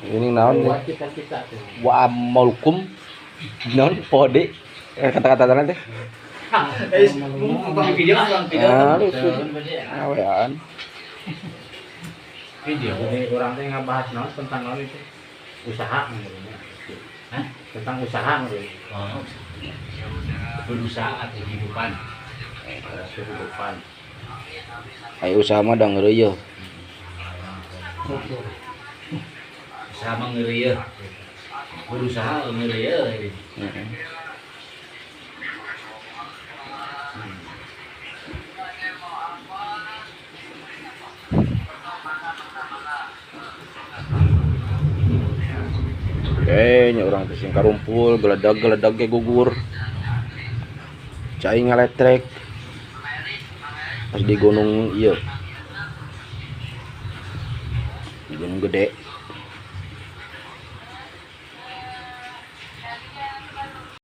Ini naon nih? Cita-cita tuh. Wa amulkum naon pode kata-kata teh. Video ah, video. Ah, lucu. Awean. Video. Jadi orang teh ngabahas naon tentang naon itu? Usaha menurutnya. Hah? Tentang usaha menurutnya. Oh. Berusaha atau kehidupan. Kehidupan. Ayo usaha mah da ngeureuyeuh. Usaha mah ngeureuyeuh. Berusaha ngeureuyeuh. Heeh. Nya urang teh sing karumpul geledag-geledag ge gugur. Cai ngaletrek. Pas di gunung ieu. Di gunung gede.